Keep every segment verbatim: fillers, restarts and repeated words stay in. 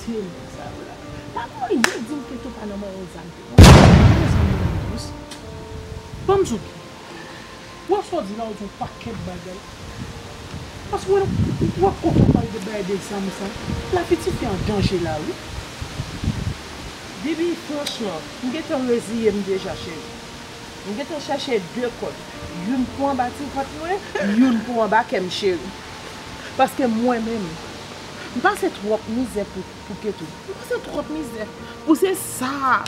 Timoun sa yo la. Pa gen anyen k di m Ketou pa nan manyen zam tou non. Manyen zam nan dous. Ban m di w byen. Wè sa w di la, w di yon pakèt bagay. Paske w wè, w wè kòk ou pale de bagay de zam sa. Lavi tifi an danje la wi. Bibi, franchman, m gentan reziye m deja, cheri. M gentan chèche de kòd. Youn pou anba ti vant mwen, youn pou anba kè m, cheri. Paske mwen menm, m pase twòp mizè pou, pou Ketou. M pase twòp mizè. Pou se sa,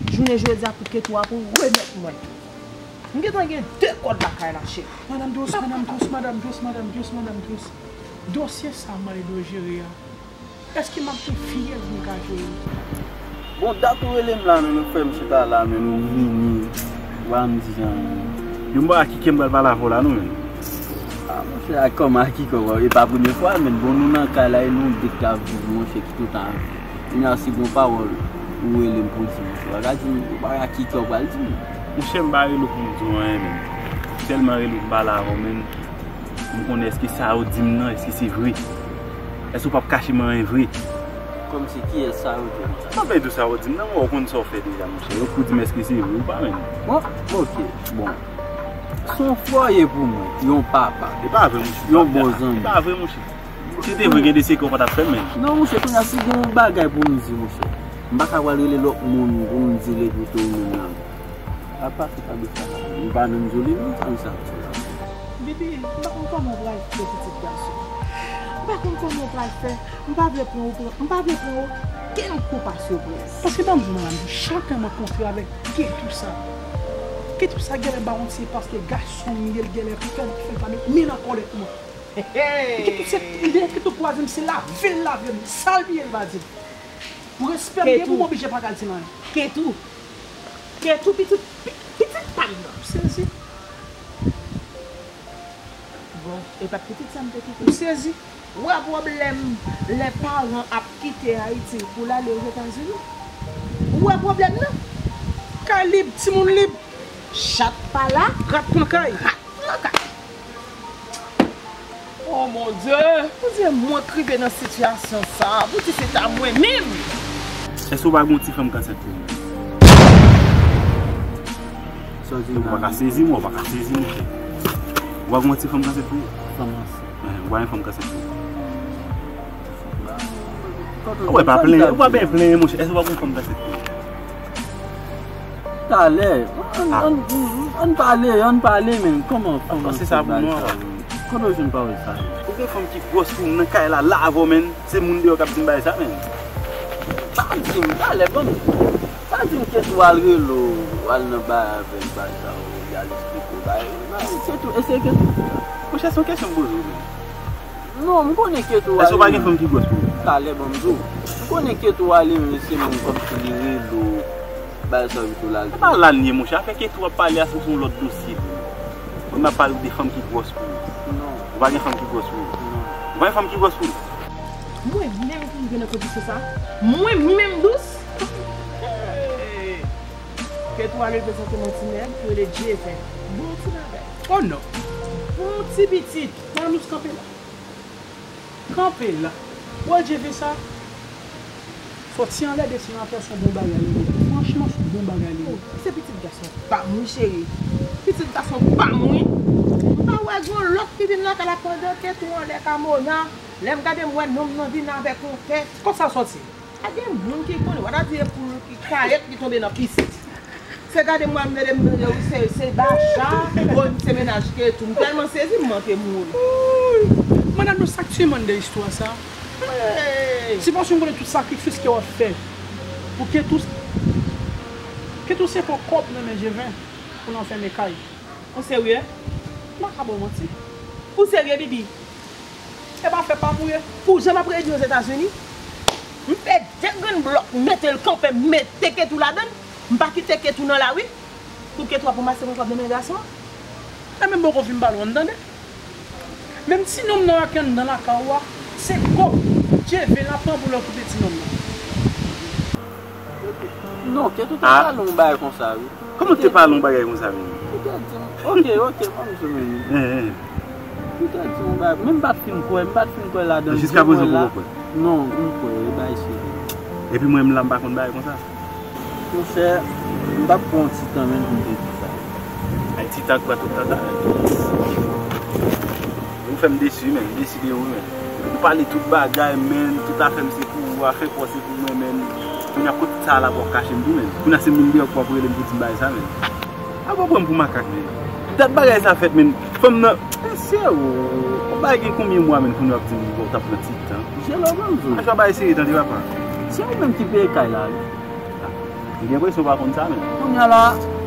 jounen jodi a pou Ketou a pou remèt mwen. M gentan gen de kòd lakay la, cheri. Madanm dous, madanm dous, madanm dous, madanm dous, madanm dous. Dosye sa m mande w jere a, èske m ap gen fiyèl pou m ka jere l? Bon, dat ou rele m la menm, ou fè m chita la menm, ou vini, ou pa m di jan. Yo m pa ki kè m pral pale avè w la non menm. Ah, monchè, a kòman a ki kò, e pa premye fwa, menm bon, nou nan kay la, e nou de k ap viv, monchè, ki tout an. Kounya si gon pawòl ou rele m pou di m, ou pa ka di m, ou pa ka kite ou pral di m. Monchè, m pa rele w pou m di w anyen menm. Sèlman rele w pou m pale avè w menm. M konnen èske sa yo di m nan, èske se vre. Èske w p ap kache m anyen vre? Kòmsi kiyès sa yo di w? M pa bezwen di w sa yo di m nan, men w konn sa w fè deja, monchè. Yo kou di m èske se vre ou pa menm. Bon, ok, bon. Se yon frè w ye pou mwen, yon papa, e pa vre, monchè, yon bon zanmi. E pa vre, monchè. Si te vre, gen de sekrè w pa t ap fè m menm. Non, monchè, kounya si gen yon bagay pou m di, monchè, m pa ka pral rele lòt moun pou m di l epi w tou ou menm nan. Apa se pa de sa la. M pa menm joli non, sa m sa ap di la. Bibi, m pa konn kòman w pral fè pitit gason. M pa konn kòman w pral fè. M pa vle pran w, m pa vle pran w. Kenn kou pa sipriz. Paske ban m di w, madanm, chak lè mwen kontre avèk Ketou sa. Ketou sa genlè ba yon ti paske gason m ye, l genlè pou fè l fè l pa met men nan kòlèt mwen. Ketou se, lè Ketou kwaze m, se lave l lave m. Sa l bliye l pa di m. Pou respè m gen pou m oblije pa ka di m anyen. Ketou. Ketou pitit, pi- pitit pa m nan. M sezi. Bon, e pa pitit sa m te kite. M sezi. Ou wè pwoblèm lè paran ap kite Ayiti pou l ale Ozetazini? Ou wè pwoblèm nan? Kay lib, timoun lib. Chat pa la. Rat pran kay. Rat pran kay. Oh mon Dieu! Bondye, mwen k rive nan sitiyasyon sa a, pou di se ta mwen menm! Èske w pa gen yon ti fanm k ansent pou ou? Sa w di la? Ou pa ka sezi mwen, ou pa ka sezi mwen. Ou pa gen yon ti fanm k ansent pou ou? Fanm ansent. Ou pa gen fanm k ansent pou ou? Ou pa plenyen, ou pa byen plenyen, monchè. Èske ou pa gen fanm k ansent pou ou? Talè, ann, ann, ann pale, ann pale, men kòman, kòman se sa pou nou, bagay sa, men? Kote w jwenn pawòl sa yo? Ou gen fanm ki gwòs pou ou nan kay la, la avè w, men. Se moun deyò k ap di m bagay sa, men. Pa di m, talè, ban m. Pa di m Ketou al rele w, al nan bay avè l, bagay sa yo, y al eksplike w, bagay, bagay, Ketou, e se Ketou. Monchè, se yon kesyon m poze w, men. Non, m konnen Ketou ale. Èske w pa gen fanm ki gwòs pou ou? Talè, ban m di w. M konnen Ketou ale, men se menm kòmsi li rele w, bagay sa yo, Ketou la. E pa la l ye, monchè. Afè Ketou ap pale a, se yon lòt dosye. Mwen m ap pale w de fanm ki gwòs pou ou. Non. Ou pa gen fanm ki gwòs pou ou? Non. Ou pa gen fanm ki gwòs pou ou? Mwen menm ki rive nan kondisyon sa? Mwen menm dous? Ketou ale prezante m yon ti nèg ki rele Djeven. Bon ti bagay. Oh non. Bon ti pitit. Madanm dous, kanpe la. Kanpe la. Ou wè Djeven sa? Sòti anlè desann atè, se yon bon bagay li ye. Franchman, se yon bon bagay li ye. Oh, se pitit gason pa m wi, cheri. Pitit gason pa m wi. M pa wè gen yon lòt ki vin lakay la pandan Ketou anlè ka mona. Lè m gade, m wè nonm nan vin avèk yon tèt. Kot sa sòti? Pa gen moun ki konnen, w ap di e poul ki kayèt ki tonbe nan pis. Se gade m wè m mele m mele wi, se, se Bacha, bon, se mennaj Ketou. M tèlman sezi, m manke mouri. Wouy! Madanm dous, sa k timoun de istwa sa? Hey! Se paske m konnen tout sakrifis ke w ap fè pou Ketou, Ketou se fè kòb nan men Djeven pou l anfèmen kay. Ou serye? M pa ka ba w manti. Ou serye, Bibi? E pa fè pa m ou ye. Pou jan m ap redi Ozetazini, m fè de grenn blòk, mete l kanpe, m mete Ketou ladan l. M pa kite Ketou nan lari. Pou Ketou ap ranmase mwen kòb nan men gason an. E menm poko fin pale w, n tande. Menm ti nonm nan ki anndan lakay ou a, se kòb Djeven l ap pran pou l okoupe ti nonm nan. Non, Ketou te pale yon bagay konsa wi. Kòman te pale yon bagay konsa menm? Li te di m, ok, ok, ban m di w menm. Li te di m yon bagay, men m pa t fin kwè, m pa t fin kwè ladan l. Jiskaprezan ou poko kwè? Non, m kwè, e bagay serye. Epi mwen menm la, m pa konn bagay konsa. Monchè, m t ap pran yon ti tan menm pou m te di sa. Ay, ti tan k pran tout tan sa. Ou fè m desi, menm, m desi de ou, menm. Ou pale tout bagay, menm, tout afè m se pou ou, afè pa w se pou mwen, menm. Kounye a, kote sa a la pou w ap kache m tou, menm. Kounye a, se m vin deyò pou w ap rele m pou di m bagay sa, menm. A, w pran m pou makak, menm. Dat bagay sa fèt, menm. Fanm nan, mesye, o, yon bagay gen konbyen mwa, menm, kounye a w ap di m ou t ap pran ti tan? Jelo, ban m di w. Acha bagay serye, tande, papa. Se ou menm ki peye kay la, wi. M gen enpresyon w pa konn sa menm. Kounye a la,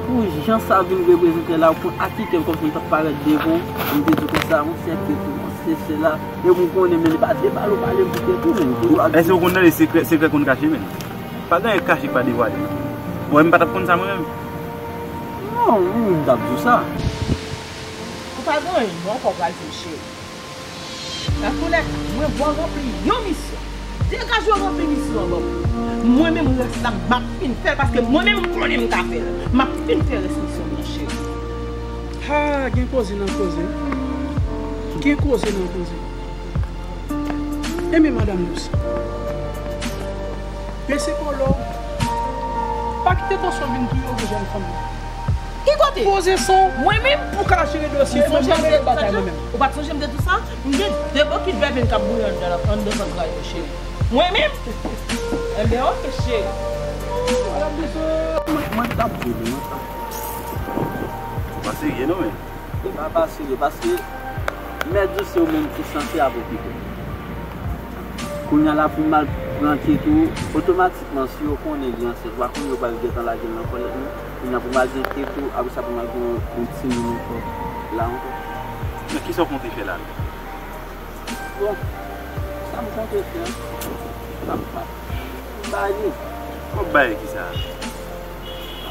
pou jan sa vin reprezante la, pou akitè m kòmsi m t ap parèt devan w, m te di w konsa, monchè, kite tou, monchè, se la. E m konnen, men li pa debale w pale m kite tou, men. Èske w konn tande sekrè, sekrè konn kache, men? Pa gen anyen k kache k pa devwale. Bon, m pa t ap konn sa mwen menm. Non, m t ap di w sa. Ou pa gen anyen non ankò w pral di m, cheri. Antoulèka, mwen vle w ranpli yon misyon. Degaje w ranpli misyon an ban mwen. Mwen menm, rès la, m ap fin fè l, paske mwen menm, m konnen m ka fè l. M ap fin fè rès misyon m nan, cheri. Ha, gen koze nan koze. Gen koze nan koze. Enben, madanm dous, bese kòlè w. Pa kite tansyon vin touye w pou jèn fanm nan. Ki kote? Poze san w. Mwen menm? Pou ka jere dosye. Ou sonje m te di sa? Ou pa t sonje m te di sa? M gen de bokit vèvin k ap bouyi anndan, anndan zantray yo, cheri. Mwen menm? Enben, oke, cheri. Mwen, mwen t ap di li, mwen t ap. Ou pa serye non, men. E pa, pa serye, paske Mèt Dous se ou menm ki sanse ap okipe. Kounye a la pou m al pran Ketou, otomatikman si yo konnen li ansent, ou pa konnen yo pral gentan lage l nan kòlèt mwen. Kounye a pou m al gen Ketou, apre sa pou m al gen yon, yon timoun ankò la ankò. Men kisa w konte fè la menm? Bon, sa m konte fè, m ap, m ap bay li. W ap bay kisa? M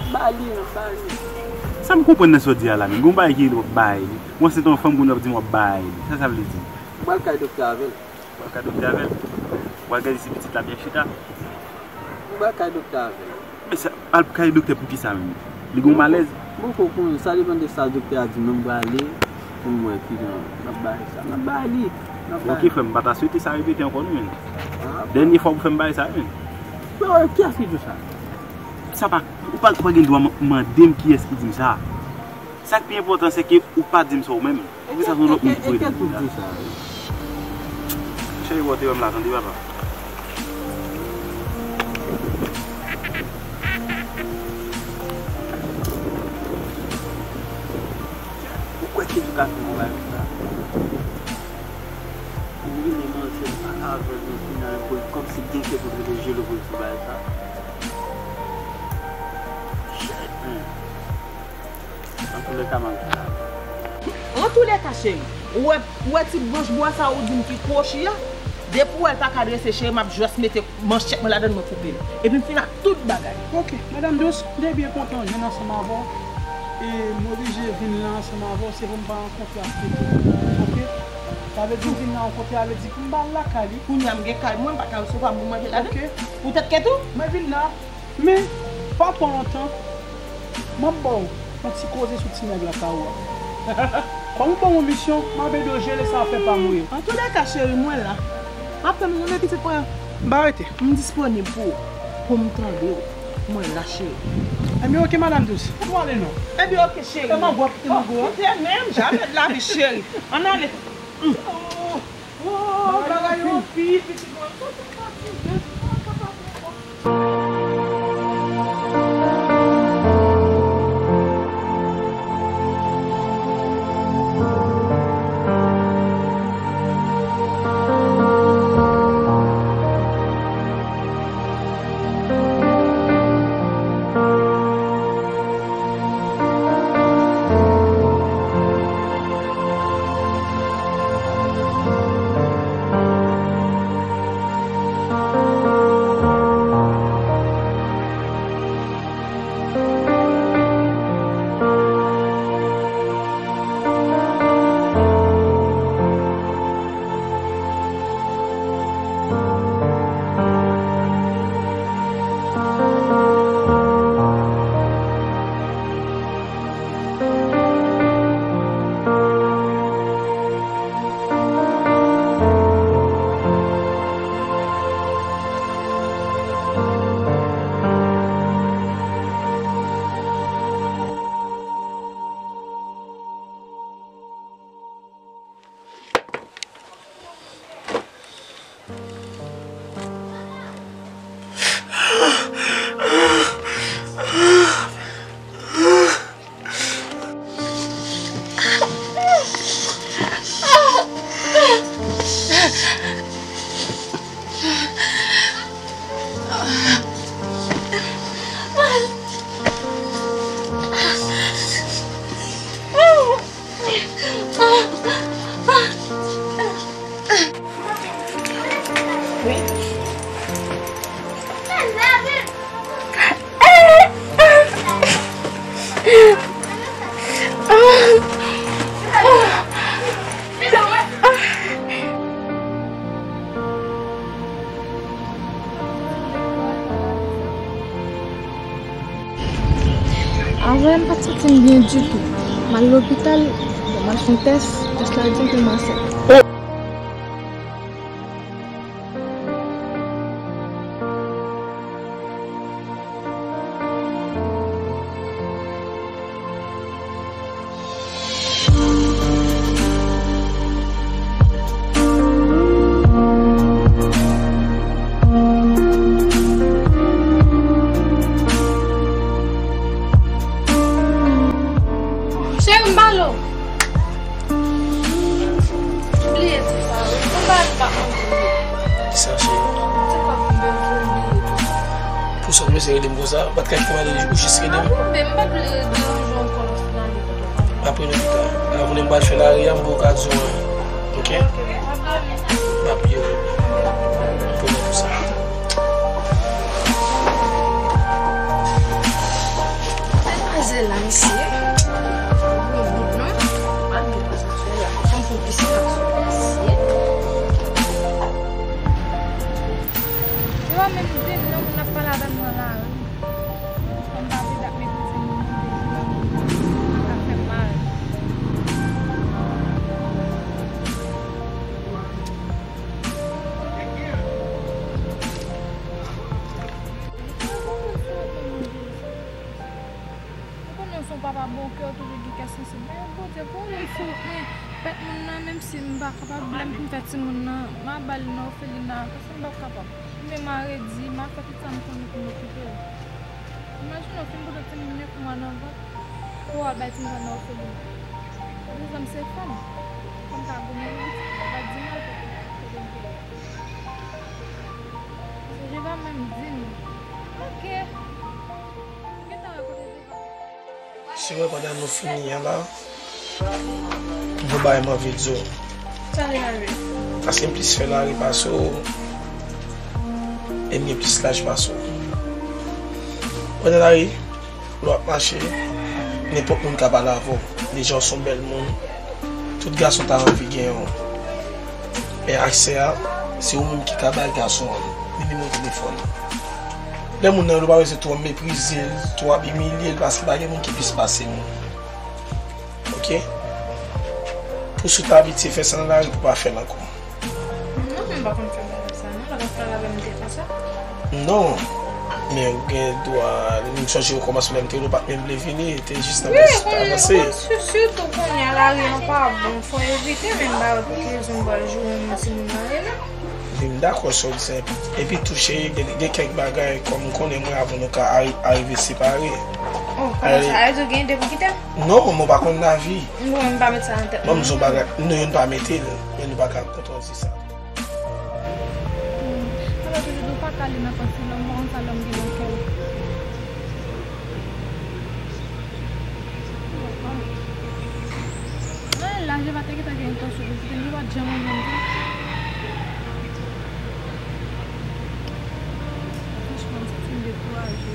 ap bay li, m ap bay li. Sa m konprann nan sa w di a la menm? Gon bagay ki w ap bay li. Ou ansent yon fanm kounye w ap di m w ap bay li. Sa sa vle di? M pral kay doktè avè l. Ou pral kay doktè avè l? Ou pral gade si pitit la byen chita? M pral kay doktè avè l. Men sa, al kay doktè pou kisa menm? Li gon malèz? Bon, ou konnen, sa depann de sa doktè a di m, m prale pou m wè kijan m ap bay sa. M ap bay li. M ap bay li. Ok, frè m, m pa ta swete sa repete ankò non, menm. Ah, dènye fwa pou fè m bay sa, menm. Yo, kiyès ki di w sa? Sa pa, ou pa, ou pa gen dwa man-, mande m kiyès ki di m sa. Sa k pi enpòtan, se ke ou pa di m sa ou menm. Poukisa se yon lòt moun ki pou rele m pou sa? Cheri, ou te wè m la, tande, papa. Ou kwè ke li ka fè yon bagay konsa? Ou vin manje avè l, men kounye a pou l kòmsi gen kè pou l rele jelo pou l di bagay sa. Shit, man. Antoulèka, m ap di sa. Antoulèka, cheri, ou wè, ou wè ti branch bwa sa ou di m ki kwochi a? Depi w wè l pa ka drese, cheri, m ap jis mete manchèt mwen ladann, mwen koupe l. Epi m fin ak tout bagay. Ok, madanm dous, m te byen kontan jwenn ansanm avè w. E m oblije vin la ansanm avè w, se pou m pa rankontre ak Ketou. Ok? Sa vle di m vin la rankontre, sa vle di pou m pa al lakay li. Kounye a m gen kay mwen, m pa ka resevwa moun manje ladan. Ok. Poutèt Ketou? Mwen vin la. Men, pa pran lontan, m ap ba w yon ti koze sou ti nèg lakay ou a. Kòm ou ban m yon misyon, m ap ede w jere sa afè pa m ou ye. Antoulèka, cheri, mwen la. M ap tann ou, men pitit mwen. M pa rete. M disponib pou ou, pou m tande w. Mwen la, cheri. Ebyen, ok, madanm dous. Ou pwale non. Ebyen, ok, cheri. E mango ap kite mango a? Kite menm, jamè de lavi, cheri. Ann ale. Oh, bagay yo anpil, pitit mwen. Avan, m pa t santi m byen ditou. M al lopital, bon, m al fè yon tès, tès la di m ke m ansent. Cheri, m pale w. Bliye di sa, wi. Ou pa, ou pa konn. Kisa, cheri? Se pa pou m bezwen bliye tou. Pou sa w mesye rele m konsa, ou pa t ka kite m ale, ou jis rele m. Anben, m pa t vle deranje w ankò nan finale kote w pale. Apre nou pita. Lè m pral fè lari a, m poko ka di w anyen. Oke? Oke, pa bliye m. M ap bliye w. M konnen pou sa. Degaje la, mesye. Bon bout non. Pa bliye pase sou la. Tankou pis la sou mesye. Yo pa menm di m non, moun ap pale avè m nan lari. Kòm pa vle dat metrize moun ki te di m, sa ka fè m mal. Ou konnen w se yon papa bon kè, w toujou gen kè sansib. Men Bondye, pou yon moun fè wout mwen, pèt moun nan, menm si m pa kapab, lè m fin fè timoun nan, m a ba l nan òfelina, paske m p ap kapab. Oubyen m a redi, m a fè tout sa m konnen pou m okipe l. Imajine w fin pote timoun nenk mwa nan vant, pou w al bay timoun sa nan òfelina. Dezòm se fanm. Fanm ka goumen pou pitit, pa di mal kote, kote m te ye. Se Jeva menm di m. Oke. M gentan wè kote Jeva te. Se vre, pandan nou fini an la, gen yon bagay m anvi di w. Sa li lari? Paske m plis fè lari pase w, e m gen plis laj pase w. Pandan lari, lè w ap mache, nenpòt moun ka pale avè w. Deja w se yon bèl moun. Tout gason ta anvi genyen w. Men aksè a, se ou menm ki ka bay gason an. Ni nimewo telefòn. Lè moun nan rele w, pa bezwen twò meprize l, twò ap imilye l, paske pa gen moun ki plis pase moun. Oke? Pou si w ta abitye fè sa nan lari, pou w pa fè l ankò. Non, men m pa konn fè bagay sa non, lè w ap pale avè m, m te fè sa. Non, men ou gen dwa, m sonje okòmansman lè m te rele w, ou pa t menm vle vini, te jis nan bèl ti avanse. Wi, konnen, sirtou kounye a lari an pa bon, fò evite menm bagay pou ki rezon m pral joure yon moun timoun nan rele. Wi, m dakò sa w di sa, epi, epi tou cheri, gen, gen kèk bagay, kòm ou konnen mwen avè w nou ka ari-, arive separe. Oh, kòman sa? Sa vle di w gen ide pou kite m? Non, mwen pa konn lavi. Bon, m pa met sa nan tèt mwen. Ban m di w bagay, nou youn pa mete l, men nou pa ka kontwòl se sa. Hmm. Alò, toujou di w pa ka li nan kòd se lòm, pa konn sa lòm gen nan kè l. Mwen, laj pa te gentan gen entansyon pou kite m, li pa t janm renmen m tou. Franchman, m santi m dekouraje.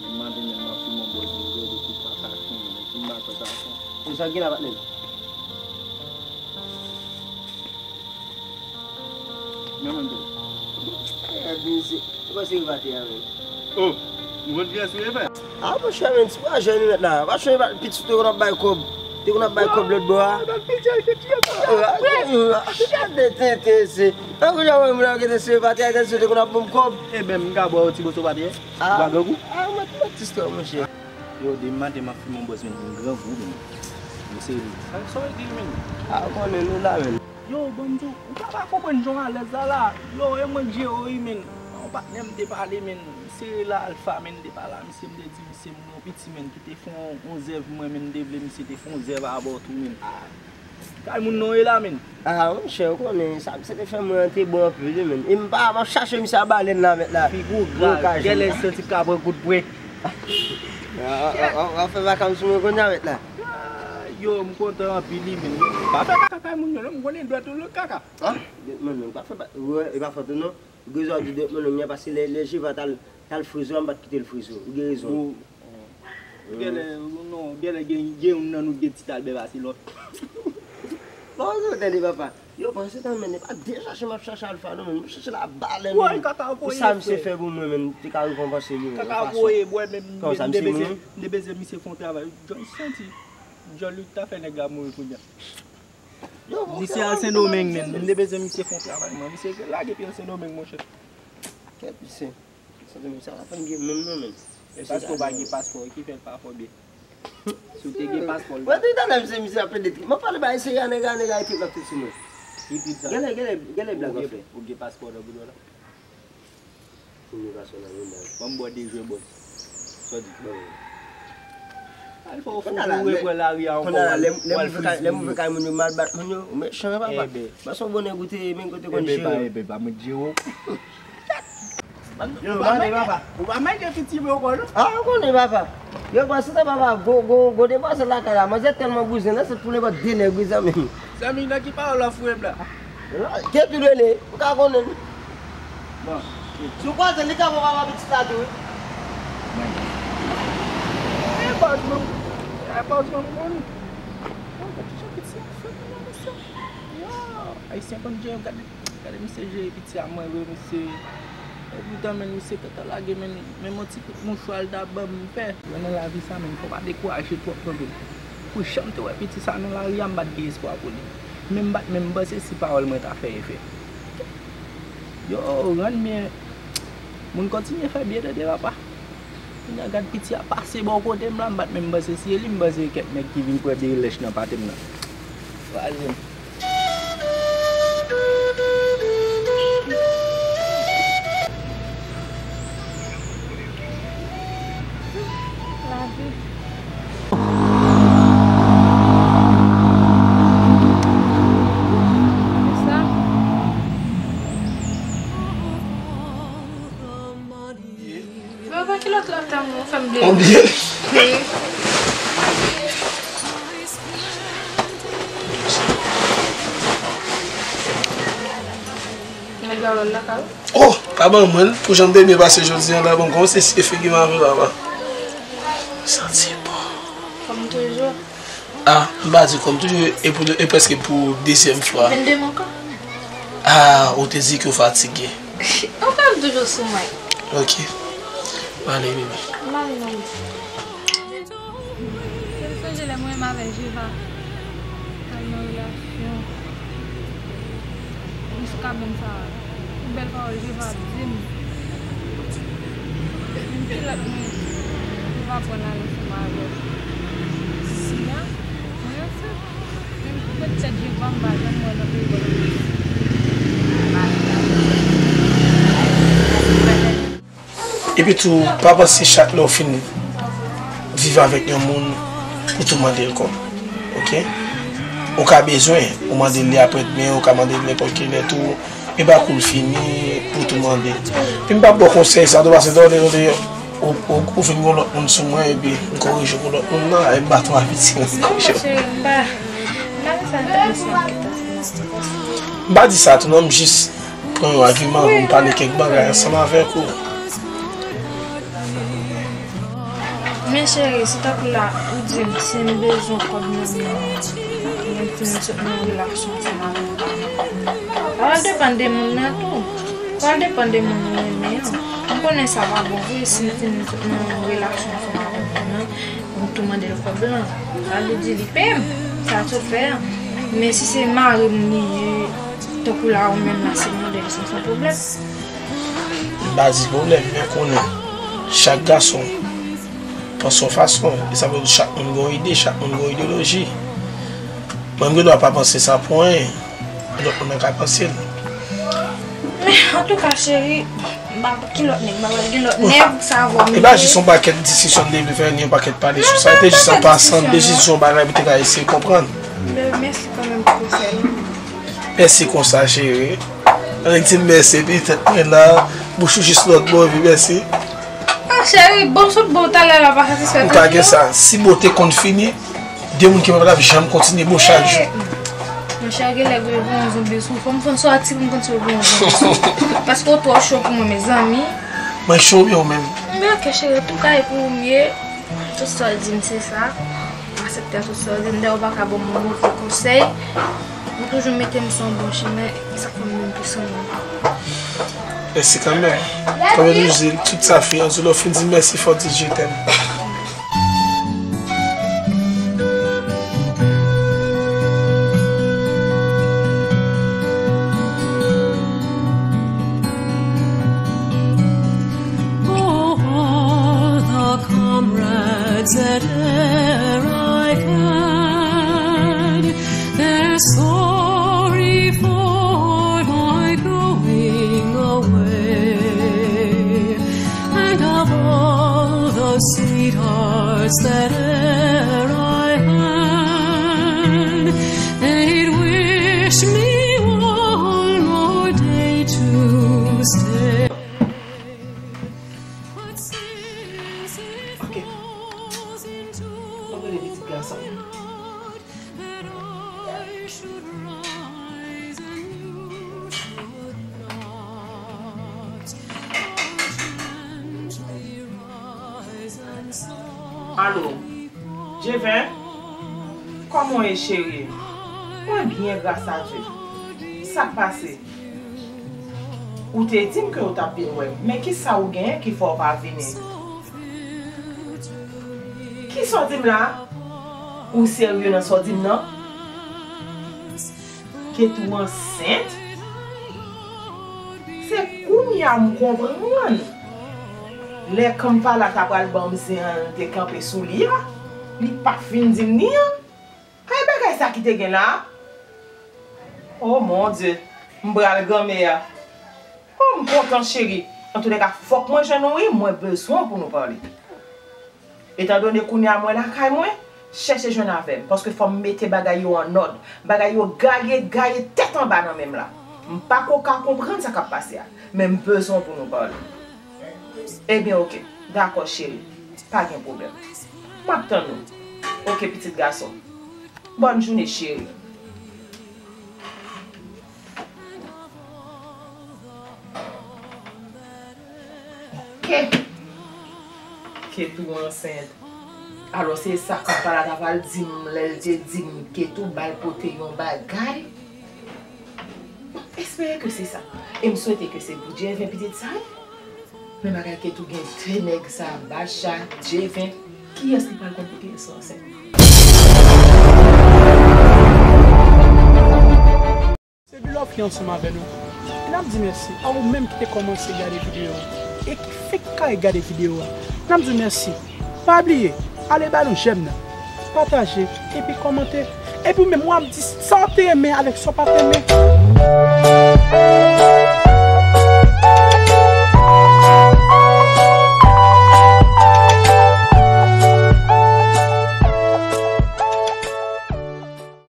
Mwen mande menm nan fi mon bòz mwen gade ki papa fen, men si m pa fè sa fon. E sa ki la patnè m? Mwen menm tou. E, bizye. Ou pa se rive atè a menm. Oh, nou konn kiyès ou ye, frè? Ah, monchè, men, ti bwa jèn ou mèt la. Pa sonje pitit ou te konn ap bay kòb. Te konn ap bay kòb lòt bò a. Gade tenten se. An kou jan wè moun nan gen te sere pati a, te konn ap ban m kòb. Eben, m ka ba w ti moso pati a? Ah. Ou pa grangou? Ah, mwen, mwen ti istwa, monchè. Yo, demen maten, m ap fimen yon bòz, men m grangou, men. M sere. Sa w di, men? Ah, ou konnen nou la, men. Yo, ban m di w, ou pa, pa konprann jan w alèz la la. Yo, e mwen k jere w, wi, men. Yon patnè m te pale, men. M sere la, Alfa, men, m te pale a misye, m te di misye m gen yon piti, men, ki te fè yon, yon zèv mwen, men, m te vle misye te fè yon zèv avè w tou, men. Ah. Kay moun nan w ye la, men. Ah, monchè, ou konnen, sa misye te fè mwen an te bon anpil, wi, men. E m pa, m ap chache misye a balèn la, mèt la. Figi w grav, genlè santi k ka pran kout pwen. W ap fè vakans sou mwen kounye a, mèt la. Yo, m kontan anpil, wi, men. Pa fè kaka kay moun yo, non, m konnen dwèt ou lòt kaka. Ah, dwèt mwen, non, pa fè pa, wè, e pa fòt ou, non. Ou gen rezon di dwèt mwen, non, paske lè, lè Jeva t al, t al frize w, m pa t kite l frize w. Ou gen rezon. Ou, Genlè, non, genlè gen, gen youn nan nou gen ti talbè pase lòt. Bon, se tande papa. Yo, panse tan men, e pa de chache m ap chache Alfa, non, men m chache la balè, woy, men kaka pou voye, sa misye fè pou mwen, men m te ka rekonpanse li, men kaka pou voye, bwè, men m te bezwen, m te bezwen misye fè yon travay. John santi, John Luc ta fè nèg la mouri kounye a. Misye al Sendomeng, men m te bezwen misye fè yon travay, man. Misye lage pye l Sendomeng, monchè. Kèt misye. Santi misye ap fè m byen menm non, men. Paske w pa gen paspò, ki fè l pa fè w byen. Si w te gen paspò, l. Mwen te tande misye, misye ap pede trip. Mwen pale ba eseye a nèg la, nèg la epi l ap trip sou mwen. Ki trip sa? Genlè, genlè, genlè blag w ap fè. Ou gen paspò nan bouda w la? Kominikasyon nan yon bal. Ban m bò de jwe bòs. Sa w di? Al fè w fou pou repran lari a ankò, w al friz moun yo. Lè m ouvè kay moun yo, m al bat moun yo, ou mechan wi papa. Paske w bon nèg ou te ye, men kote konn jere. Enben pa, enben pa, mwen te jere w. Yo, mande papa. Ou pa mande piti mwen ankò non. Ah, ou konnen papa. Yo, panse ta papa, go, go, go demwazèl lakay la. Manzè tèlman bouzen, nan se pou nenpòt de nèg wi zanmi m. Zanmi, nan ki pawòl w ap foure m la? Ke tou rele, ou ka konnen. Bon. Si w kwaze li ka pran papa pitit la tou wi. E bòz mwen, e bòz mwen m konnen. Bon, gade jan pitit la fè pou mwen, mesye. Yo, ayisyen konn jere, gade, gade misye jere pitit a mwen vre, mesye. Epoutan, men misye gentan lage, men, men yon ti kout mouchwa l ta ban m fè. Mwen nan lavi sa, men fò w pa dekouraje twòp non, baby. Pou jan m te wè piti sa nan lari a, m pa t gen espwa pou li. Men m pa t menm panse si pawòl mwen ta fè efè. Yo, rann byen. Moun kontinye fè byen tande papa. Kounye a gad piti a pase bò kote m la, m pa t menm panse si e li, m panse e kèk nèg ki vin kwè bere lèch nan pate m nan. Kraze m. Lavi. Sa. Baba, kilòt la tanm ou fè m bliye. Ou bliye? Wi. Nèg la lòl la ka wi. Oh, pa ban mwen l. Pou jan m te byen pase jodi a la, bon, kòmanse eseye figi m avè papa. Santi bon. Kòm toujou. Ah, m pa di kòm toujou, e pou, e prèske pou dezyèm fwa. Vennde m ankò. Ah, ou te di ke w fatige. Ou pa m toujou sou mwen. Ok. M ale, bebe. M ale, mami. Se m sonje lè mwen menm avèk Jeva t al nan relasyon. M sou kabann sa a. Tout bèl pawòl Jeva ap di m. Menm kilòt mwen, Jeva pran l ale ansanm avè l. Siya, mwen ranse. Menm pou pèt tèt Jeva, m pa janm wè l nan peyi bò Lòdès. Epi tou, pa panse chak lè w fin viv avèk yon moun, pou tou mande l kòb. Ok? Ou ka bezwen, ou mande l li aprè dmen, ou ka mande l nenpòt ki lè tou. E pa kou l fini, pou tou mande. Epi m p ap ba w konsèy sa tou, paske tande, tande, ou, ou, ou fin gon lòt moun sou mwen, epi m korije pou lòt moun nan, e m pa twa piti, m korije w. M pa, m pa wè sa enteresan. M pa di sa tou, non, m jis pran yon agiman pou m pale kèk bagay ansanm avèk ou. Men cheri, se tankou la, ou di m, si m bezwen kòb nan men w, pou mwen fin sot nan yon relasyon ansanm avè w. Sa pral depann de moun nan tou. Sa pral depann de moun ou renmen an. M konnen sa pa bon vre, si m fin sot nan yon relasyon ansanm avè w, konnen pou m tou mande l kòb lan. Sa vle di li peye m, sa l sot fè an. Men si se mari m li ye, tankou la ou menm la, si m mande l, se yon pwoblèm. M pa di pwoblèm, men konnen chak gason panse yon fason. E sa vle di chak moun gen yon ide, chak moun gen yon ideyoloji. Mwen, m gen dwa pa panse sa pou anyen. Lòt moun nan ka panse l. Men, antouka, cheri, m pa, ki lòt nèg? M pa pral gen lòt nèg, sa va. E pa jis yon pakèt diskisyon n te vle fè, ni yon pakèt pale sou sa. Te jis an pasan, te jis yon bagay pou te ka eseye konprann. Mèsi kanmenm pou konsèy la. Mèsi konsa, cheri. Annik di m mèsi, epi tèt mwen la, bouch ou jis lòt bò, epi mèsi. Ah, cheri, bon, sot bon, talè la pa satisfè toujou. Ou pa gen sa. Si bon te konn fini, de moun ki pa t ap janm kontinye bon chak jou. Monchè, genlè w vin yon zonbi sou fò m, fò m sòti pou m konn si w vin yon zonbi sou. Paske w twò cho pou mwen, mezanmi. Mwen cho oubyen ou menm? Men ok, cheri, tou ka e pou ou m ye. Tout sa w di m se sa. M aksepte tout sa w di m. Dayè, ou pa ka ban m yon move konsèy. Ou toujou mete m sou yon bon chimen. E sa k fè m vin pi sanble. Mèsi kanmenm. Kòm yo toujou di, tout sa fini, ann di lè w fin di mèsi, fò w di je t'aime. Oh, all the comrades that e'er I had, they're sorry for my going away. And of all the sweethearts that e'er I had, they'd wish me one more day to stay. But since it Ok. falls into Mwen rele pitit gason. That I should rise and you should not. I'll gently rise and softly Alo, Jeven? Kòman w ye, cheri? Mwen byen, gras a Dye. Sa k pase? Ou te di m ke w t ap vin wè m, men ki sa ou genyen ki fè w pa vini? Ki sa w di m la a? Ou serye nan sa w di m nan? Ketou ansent? Se kounye a m konprann. Lè Kanpala ta pral ban m zen an te kanpe sou li a, li pa fin di m ni an. Kay bagay sa ki te gen la? Oh mon Dieu, m pral granmè a. Oh, m kontan, cheri. Antoulèka, fòk mwen jwenn ou, wi, mwen bezwen w pou nou pale. Etandone kounye a mwen lakay mwen, chèche jwenn avè m, paske fò m mete bagay yo an nòd. Bagay yo gaye, gaye tèt anba nan men m la. M pa ko ka konprann sa k ap pase a, men m bezwen w pou nou pale. Ebyen, oke. Dakò, cheri. Pa gen pwoblèm. M ap tann ou. Oke, pitit gason. Bòn jounen, cheri. Oke. Ketou ansent. Alò, se sa Kanpala ta pral di m lè l te di m Ketou ba l pote yon bagay. M ap espere ke se sa. E m swete ke se pou Dye ven pitit sa ye. Men bagay Ketou gen de nèg sa, Bacha, Dyeven, kiyès ki pral konn pou kiyès sa ansent? Se Bilòf ki ansanm avè nou. E n ap di mèsi a ou menm ki te kòmanse gade videyo a e ki fenk kay gade videyo a. N ap di w mèsi. Pa bliye, ale ba nou jèm nan, pataje, epi kòmante. Epi ou menm, w ap di sa w te renmen avèk sa w pa t renmen.